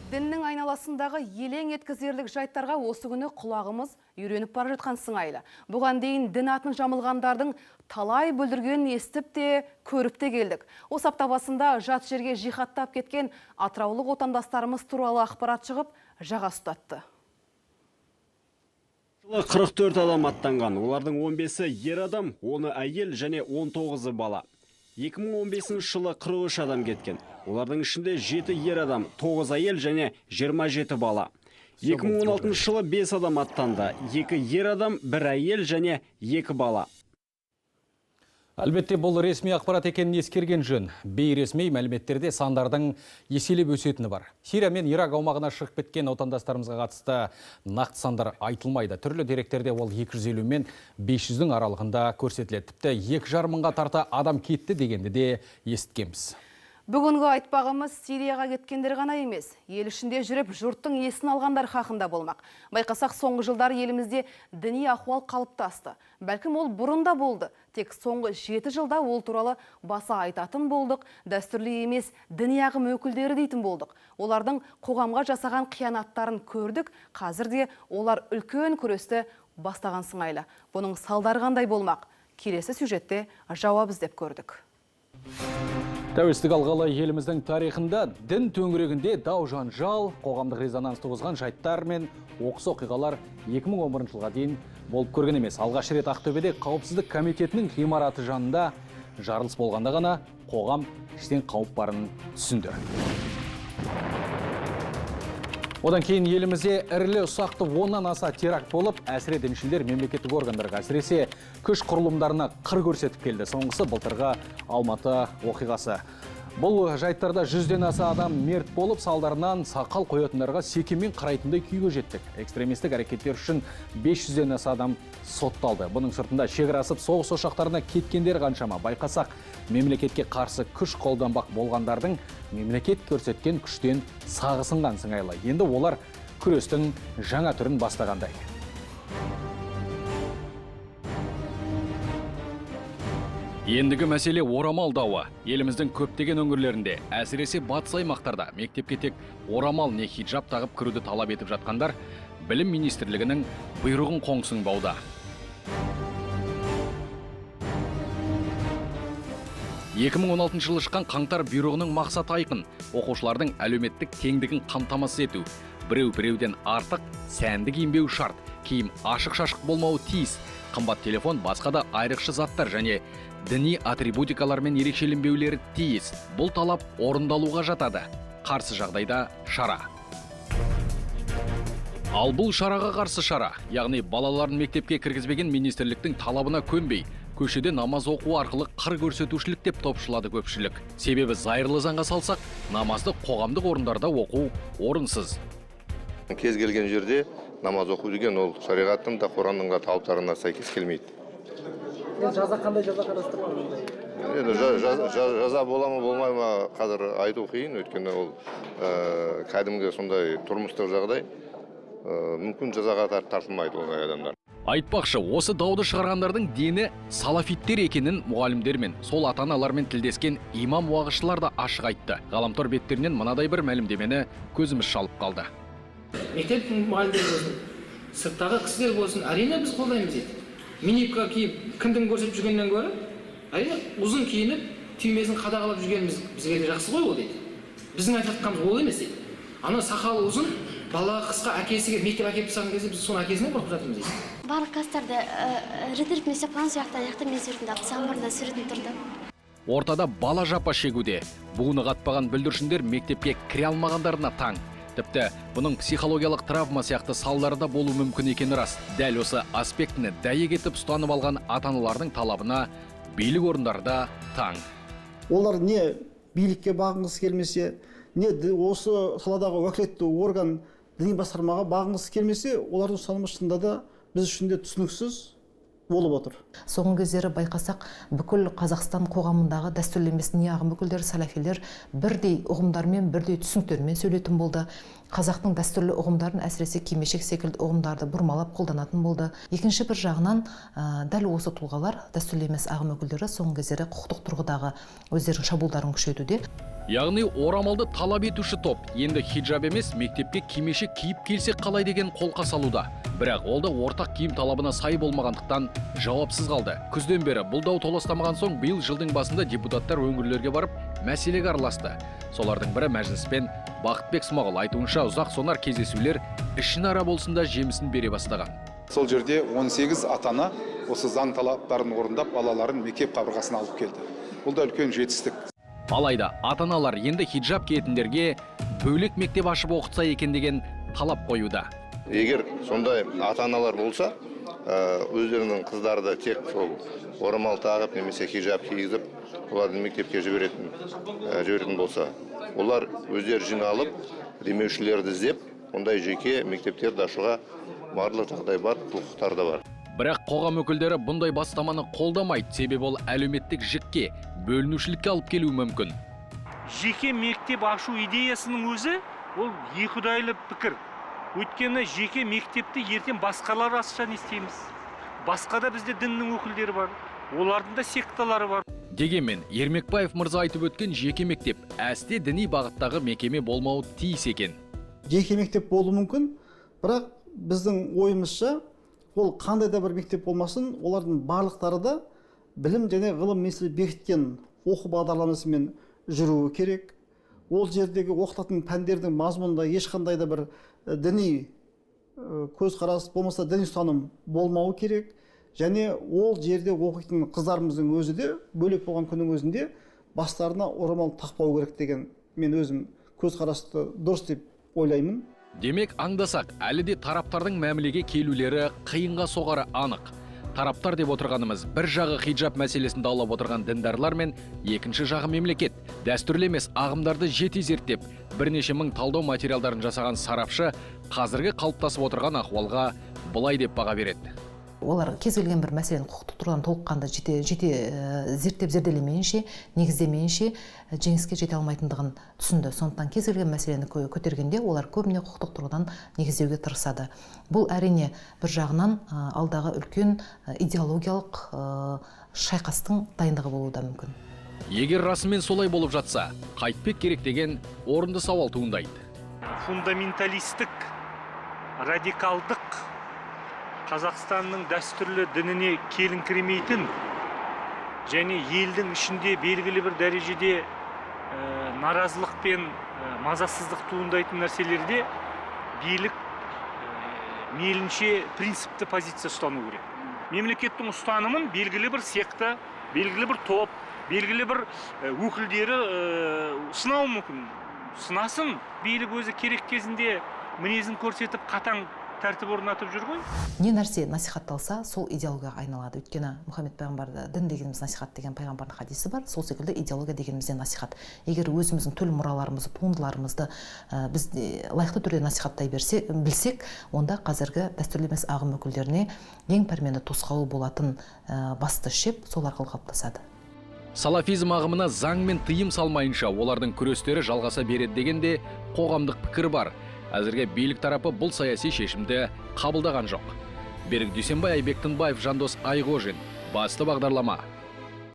Діннің айналасындағы елең еткізерлік жайттарға осы күні құлағымыз үйреніп бара жатқан сыңайлы. Бұған дейін дін атын жамылғандардың талай бүлдіргенін естіп те, көріп те келдік. Осы апта басында жат жерге жихадтап кеткен атыраулық отандастарымыз туралы ақпарат шығып, жаға ұстатты. 44 адам аттанған, олардың 15-і ер адам, 10-ы әйел және 19-ы бала. 2015 жылы 43 адам кеткен. Олардың ішінде 7 ер адам, 9 әйел және 27 бала. 2016 жылы 5 адам аттанды. 2 ер адам, 1 әйел және 2 бала. Әлбетте, бұл ресми ақпарат екенін ескерген жөн. Бейресми мәліметтерде сандардың еселеп өсетіні бар. Сирия мен Ирак аумағына шығып кеткен отандастарымызға қатысты нақты сандар айтылмайды. Түрлі деректерде ол 250 мен 500-дің аралығында көрсетіледі. Тіпті 2,5 мыңға тарта адам кетті дегенді де есіткенбіз. Бүгінгі айтпағымыз Сирияға кеткендер ғана емес, ел ішінде жүріп жұрттың есін алғандар хақында болмақ. Байқасақ, соңғы жылдары елімізде діни ахуал қалыптасты. Бәлкім ол бұрын да болды, тек соңғы 7 жылда ол туралы баса айтатын болдық, дәстүрлі емес діни ағым өкілдері дейтін болдық. Олардың қоғамға жасаған қиянаттарын көрдік, қазір де олар үлкен күресті бастаған сыңайлы. Бұның салдары қандай болмақ? Келесі сюжетте жауап іздеп көрдік. Тәуелсіздік алғалы еліміздің тарихында дін төңірегінде дау-жанжал, қоғамдық резонанс туғызған жайттар мен оқыс оқиғалар 2011 жылға дейін болып көрген емес. Алғаш рет Ақтөбеде қауіпсіздік комитетінің ғимараты жанында жарылыс болғанда ғана қоғам іштен қауіп барын түсінді. Одан кейін елімізде ірілі ұсақты 10-нан аса теракт болып, әсіре діншілдер мемлекеттік органдарға, әсіресе күш құрылымдарына қыр көрсетіп келді. Соңғысы былтырғы Алматы оқиғасы. Бұл жайттарда 100-ден аса адам мерт болып, салдарынан сақал қоятындарға секеммен қарайтындай күйге жеттік. Экстремистік әрекеттер үшін 500-ден аса адам сотталды. Бұның сыртында шекара асып соғыс ошақтарына кеткендер қаншама. Байқасақ, мемлекетке қарсы күш қолданбақ болғандардың мемлекет көрсеткен күштен сағы сынған сыңайлы. Енді олар күрестің жаңа түрін бастағандай. Ендігі мәселе орамал дауы. Еліміздің көптеген өңірлерінде, әсіресе батыс аймақтарда мектепке тек орамал не хиджаб тағып кіруді талап етіп жатқандар Білім министрлігінің бұйрығын қоңсыңбауда. 2016 жылы шыққан қаңтар бұйрығының мақсаты айқын. Оқушылардың әлеуметтік теңдігін қамтамасыз ету. Біреу біреуден артық сәнді киінбеу шарт. Киім ашық-шашық болмауы тиіс. Қымбат телефон, басқа да айрықша заттар және діни атрибутикалармен ерекшеленбеулері тиіс. Бұл талап орындалуға жатады. Қарсы жағдайда шара. Ал бұл шараға қарсы шара, яғни балаларын мектепке кіргізбеген министрліктің талабына көнбей, көшеде намаз оқу арқылы қыр көрсетушілік деп топшылады көпшілік. Себебі зайырлы заңға салсақ, намазды қоғамдық орындарда оқу орынсыз. Кез келген жерде намаз оқу деген ол шариғаттың да Құранның да талаптарына сәйкес келмейді. Жаза қандай жаза қарастырылған? Енді жаза бола ма болмай ма қазір айту қиын, өйткені ол кәдімгі сондай тұрмыстық жағдай, мүмкін жазаға тартылмайды ондай адамдар. Айтпақшы, осы дауды шығарғандардың дені салафиттер екенін мұғалімдермен, сол ата-аналармен тілдескен имам уағызшылар да ашық айтты. Ғаламтор беттерінен мынадай бір мәлімдемені көзіміз шалып қалды. Мектеп мұғалімдері болсын, сырттағы кісілер болсын, әрине біз қолдаймыз дейді. Минипка киіп, кімдің көрсетіп жүргеннен гөрі, әрине ұзын киініп, түймесін қадағалап жүргеніміз бізге де жақсы ғой ол дейді. Біздің айтып жатқанымыз ол емес дейді. Ана сақалы ұзын, бала қысқа әкесі келіп мектеп әкеліп тастаған кезде біз соның әкесінен қорқып жатырмыз дейді. Барлық класстарды рет-ретімен істеп қойған сияқты аяқта мен суретімді алып тастаған, бұрында суретім тұрды. Ортада бала жапа шегуде. Буыны қатпаған бүлдіршіндер мектепке кіре алмағандарына таң. Тіпті бұның психологиялық травма сияқты салдары да болуы мүмкін екені рас. Дәл осы аспектіні дәйек етіп ұстанып алған ата-аналардың талабына билік орындары да таң. Олар не билікке бағынғысы келмесе, не осы саладағы уәкілетті орган діни басқармаға бағынғысы келмесе, олардың ұстанымы шынында да біз үшін де түсініксіз. болып отыр. Соңғы кездері байқасақ, бүкіл Қазақстан қоғамындағы дәстүрлі емес діни ағым өкілдері, салафилер бірдей ұғымдармен, бірдей түсініктермен сөйлейтін болды. Қазақтың дәстүрлі ұғымдарын, әсіресе кимешек секілді ұғымдарды бұрмалап қолданатын болды. Екінші бір жағынан, дәл осы тұлғалар, дәстүрлі емес ағым өкілдері соңғы кездері құқықтық тұрғыдағы өздерінің шабуылдарын күшейтуде. Яғни орамалды талап етуші топ енді хиджаб емес, мектепке кимешек киіп келсе қалай деген қолқа салуда. Бірақ ол да ортақ киім талабына сай болмағандықтан жауапсыз қалды. Күзден бері бұл дау толастамаған соң биыл жылдың басында депутаттар өңірлерге барып мәселеге араласты. Солардың бірі мәжіліспен Бақытбек Смағұл. Айтуынша, ұзақ сонар кездесулер ішінара болсын да жемісін бере бастаған. Сол жерде 18 ата-ана осы заң талаптарын орындап, балаларын мектеп қабырғасына алып келді. Бұл да үлкен жетістік. Алайда ата-аналар енді хиджаб киетіндерге бөлек мектеп ашып оқытса екен деген талап қоюда. Егер сондай ата-аналар болса, өздерінің қыздарды тек сол орамал тағып немесе хиджаб кигізіп, оларды мектепке жіберетін болса, олар өздері жиналып, демеушілерді іздеп, ондай жеке мектептерді ашуға барлық жағдай бар, құқықтар да бар. Бірақ қоғам өкілдері бұндай бастаманы қолдамайды, себебі ол әлеуметтік жікке, бөлінушілікке алып келуі мүмкін. Жеке мектеп ашу идеясының өзі ол екіұдайлы пікір. Өйткені жеке мектепті ертең басқалар ашса не істейміз? Басқа да бізде діннің өкілдері бар, олардың да секталары бар. Дегенмен Ермекбаев мырза айтып өткен жеке мектеп әсте діни бағыттағы мекеме болмауы тиіс екен. Жеке мектеп болуы мүмкін, бірақ біздің ойымызша ол қандай да бір мектеп болмасын, олардың барлықтары да білім және ғылым министрлігі бекіткен оқу бағдарламасымен жүруі керек. Ол жердегі оқытатын пәндердің мазмұнында ешқандай да бір діни көзқарас болмаса діни ұстаным болмауы керек. Және ол жерде оқитын қыздарымыздың өзі де бөлек болған күннің өзінде бастарына орамал тақпау керек деген мен өзім көзқарасты дұрыс деп ойлаймын. Демек, аңдасақ, әлі де тараптардың мәмілеге келулері қиынға соғары анық. Тараптар деп отырғанымыз бір жағы хиджаб мәселесін даулап отырған діндарлар мен екінші жағы мемлекет. Дәстүрлі емес ағымдарды жете зерттеп, бірнеше мың талдау материалдарын жасаған сарапшы қазіргі қалыптасып отырған ахуалға былай деп баға береді. Олар кез келген бір мәселені құқықтық тұрғыдан толыққанды жете зерттеп зерделемейінше, негіздемейінше жеңіске жете алмайтындығын түсінді. Сондықтан кез келген мәселені көтергенде олар көбіне құқықтық тұрғыдан негіздеуге тырысады. Бұл әрине бір жағынан алдағы үлкен идеологиялық шайқастың дайындығы болуы да мүмкін. Егер расымен солай болып жатса, қайтпек керек деген орынды сауал туындайды. Фундаменталистік, радикалдық Қазақстанның дәстүрлі дініне келіңкіремейтін және елдің ішінде белгілі бір дәрежеде наразылық пен мазасыздық туындайтын нәрселерде билік мейлінше принципті позиция ұстану керек. Мемлекеттің ұстанымын белгілі бір секта, белгілі бір топ, белгілі бір өкілдері сынауы мүмкін. Сынасын, билік өзі керек кезінде мінезін көрсетіп қатаң тәртіп орнатып жүр ғой. Не нәрсе насихатталса, сол идеологияға айналады. Өйткені Мұхаммед пайғамбарды дін дегеніміз насихат деген пайғамбардың хадисі бар. Сол секілді идеология дегеніміз де насихат. Егер өзіміздің төл мұраларымызды, туындыларымызды біз лайықты түрде насихаттай білсек, онда қазіргі дәстүрлі емес ағым өкілдеріне ең пәрменді тосқауыл болатын басты шеп сол арқылы қалыптасады. Салафизм ағымына заңмен тыйым салмайынша олардың күрестері жалғаса береді деген де қоғамдық пікір бар. Әзірге билік тарапы бұл саяси шешімді қабылдаған жоқ. Берік Дүйсенбай, Айбек Тынбаев, Жандос Айғожин. Басты бағдарлама.